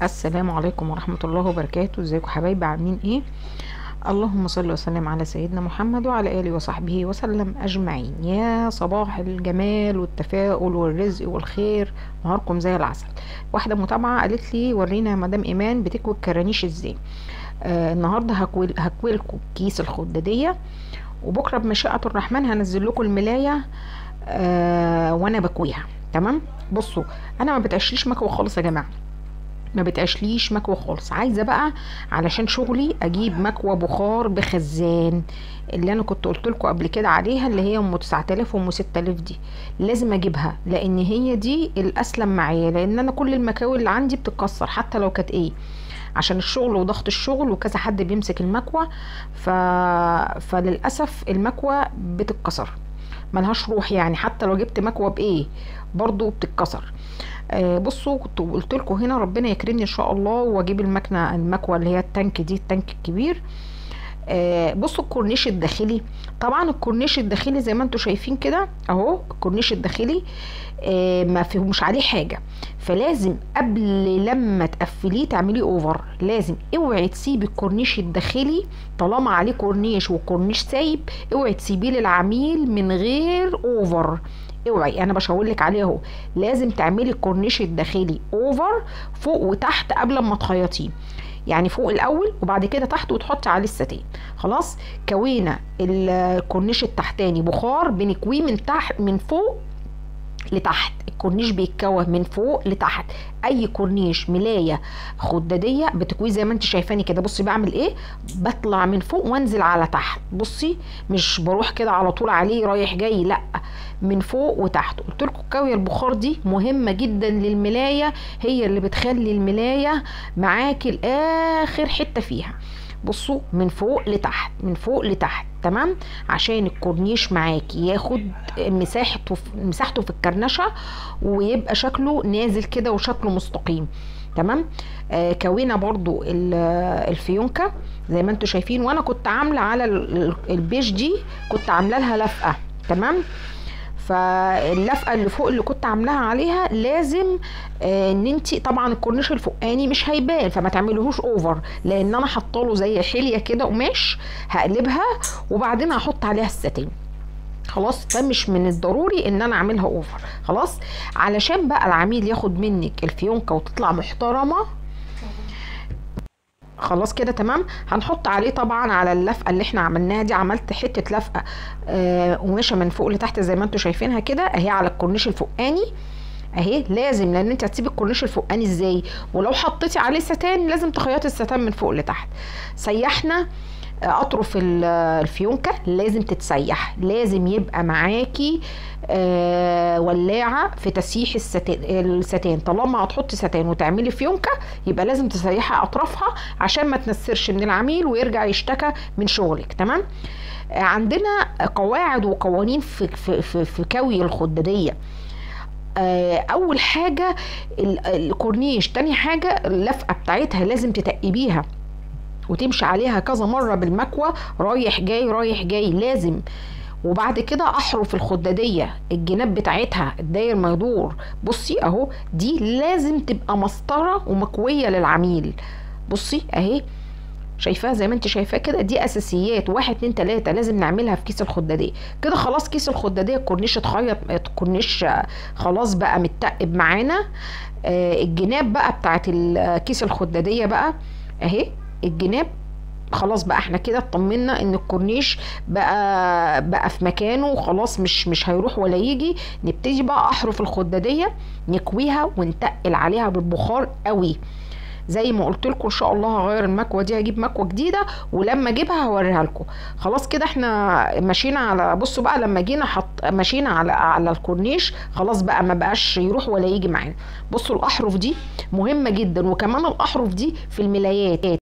السلام عليكم ورحمة الله وبركاته. ازيكم حبايبي، عاملين ايه؟ اللهم صل وسلم على سيدنا محمد وعلى آله وصحبه وسلم أجمعين. يا صباح الجمال والتفاؤل والرزق والخير، نهاركم زي العسل. واحدة متابعة قالت لي ورينا يا مدام إيمان بتكوي الكرانيش ازاي. النهاردة هكويلكم كيس الخدادية، وبكرة بمشيئة الرحمن هنزل لكم الملاية وانا بكويها. تمام؟ بصوا، انا ما بتعشليش مكوة خالص يا جماعة، ما بتعشليش مكوة خالص. عايزة بقى علشان شغلي اجيب مكوة بخار بخزان اللي انا كنت قلت لكم قبل كده عليها، اللي هي ام 9000 وام 6000 دي لازم اجيبها، لان هي دي الاسلم معايا، لان انا كل المكاوي اللي عندي بتتكسر حتى لو كانت ايه، عشان الشغل وضغط الشغل وكذا حد بيمسك المكوة، فللاسف المكوة بتتكسر، ملهاش روح يعني، حتى لو جبت مكوة بايه برضو بتتكسر. بصوا، كنت قلت لكم هنا ربنا يكرمني ان شاء الله واجيب المكوه اللي هي التانك دي، التانك الكبير. بصوا الكورنيش الداخلي، طبعا الكورنيش الداخلي زي ما انتم شايفين كده اهو، الكورنيش الداخلي ما فيهوش عليه حاجة، فلازم قبل لما تقفليه تعمليه over. لازم اوعي تسيبي الكورنيش الداخلي طالما عليه كورنيش والكورنيش سايب، اوعي تسيبيه للعميل من غير over. اوعي، انا بشاور لك عليه اهو، لازم تعملي الكورنيش الداخلي over فوق وتحت قبل ما تخيطيه، يعني فوق الاول وبعد كده تحت، وتحطي عليه الستان. خلاص، كوينا الكورنيش التحتاني بخار، بنكويه من تحت من فوق لتحت، الكورنيش بيتكوى من فوق لتحت. اي كورنيش ملايه خداديه بتكويه زي ما انت شايفاني كده. بصي بعمل ايه، بطلع من فوق وانزل على تحت. بصي مش بروح كده على طول عليه رايح جاي، لا، من فوق وتحت. قلت لكم الكويه البخار دي مهمة جدا للملايه، هي اللي بتخلي الملايه معاكي لاخر حتة فيها. بصوا من فوق لتحت، من فوق لتحت، تمام، عشان الكورنيش معاكي ياخد مساحته في الكرنشه ويبقى شكله نازل كده وشكله مستقيم. تمام. كوينا برضو الفيونكه زي ما انتم شايفين، وانا كنت عامله على البيج دي كنت عامله لها لفقه. تمام، فاللفقه اللي فوق اللي كنت عاملاها عليها لازم ان انت طبعا الكورنيش الفوقاني مش هيبان، فما تعمليهوش over، لان انا حاطه زي حليه كده قماش هقلبها وبعدين هحط عليها الستان. خلاص، فمش من الضروري ان انا اعملها over. خلاص، علشان بقى العميل ياخد منك الفيونكه وتطلع محترمه. خلاص كده تمام. هنحط عليه طبعا على اللفقه اللي احنا عملناها دي، عملت حتة لفقه قماشة من فوق لتحت زي ما انتم شايفينها كده اهي على الكورنيش الفوقاني اهي. لازم، لان انت هتسيبي الكورنيش الفوقاني ازاي؟ ولو حطيتي عليه ستان لازم تخيطي الستان من فوق لتحت. سيحنا اطرف الفيونكه، لازم تتسيح، لازم يبقى معاكي ولاعه في تسييح الستان. طالما هتحطي ستان وتعملي فيونكه يبقى لازم تسيحي اطرافها عشان ما تنسرش من العميل ويرجع يشتكى من شغلك. تمام. عندنا قواعد وقوانين في في في, في كوي الخداديه. اول حاجة الكورنيش، تاني حاجة اللفقه بتاعتها لازم تتقبيها وتمشي عليها كذا مرة بالمكوة رايح جاي رايح جاي لازم. وبعد كده احرف الخدادية الجناب بتاعتها الداير ما يدور. بصي اهو، دي لازم تبقى مسطرة ومكوية للعميل. بصي اهي، شايفاها زي ما انت شايفاه كده، دي اساسيات 1 2 3 لازم نعملها في كيس الخدادية كده. خلاص كيس الخدادية الكورنيش اتخيط، الكورنيش خلاص بقى متقب معانا. الجناب بقى بتاعت كيس الخدادية بقى اهي، الجناب خلاص بقى احنا كده اطمنا ان الكورنيش بقى في مكانه وخلاص، مش هيروح ولا يجي. نبتدي بقى احرف الخداديه نكويها ونتقل عليها بالبخار قوي زي ما قلت لكم. ان شاء الله هغير المكوه دي، هجيب مكوة جديدة ولما اجيبها هوريها لكم. خلاص كده احنا ماشيين على، بصوا بقى لما جينا ماشيين على الكورنيش خلاص بقى ما بقاش يروح ولا يجي معانا. بصوا الاحرف دي مهمة جدا، وكمان الاحرف دي في الملايات.